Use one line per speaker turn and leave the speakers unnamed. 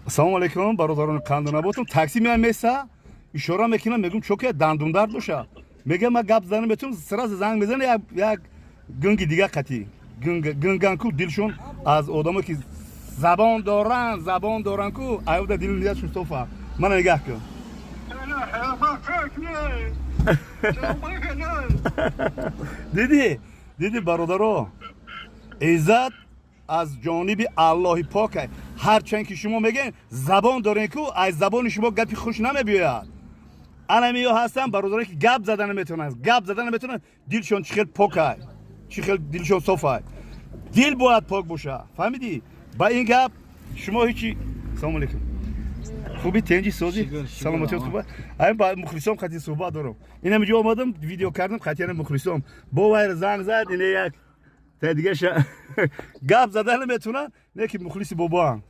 Ассалому алайкум, бародарони қанданаботум. Такси меам, меса ишора мекунам, мегум, чоке дандундард боша. Мега, ма гап зана метум, сразу занг мезана, як гунги дига қатӣ гунган ку, дилшон аз одамо ки забон доранд, забон доранд ку, аюда дил ниятшон софа. Мана нигаҳ кун. Дидӣ, дидӣ, бародаро, иззат аз ҷониби Аллоҳи пок. Ҳарчанд ки шумо мегӯед, забон дорем ку, аз забони шумо гапи хуш намебиёяд. Анамиё ҳастанд бародаре ки гап зада наметавонанд, гап зада наметавонанд, дилшон чӣ хел покай, чӣ хел дилшон софай. Дил бояд пок боша, фаҳмидӣ? Ба ин гап шумо ҳечи. Салому алейкум, хуби, тенҷи, созӣ, саломатиёт хуба? Ай, ба мухлисом қати суҳбат дорам. Инам ҷо омадам, видео кардам қатияна мухлисом. Бо вайр занг зад, ине як та дигаша гап зада наметавонад, не ки мухлиси бобоам.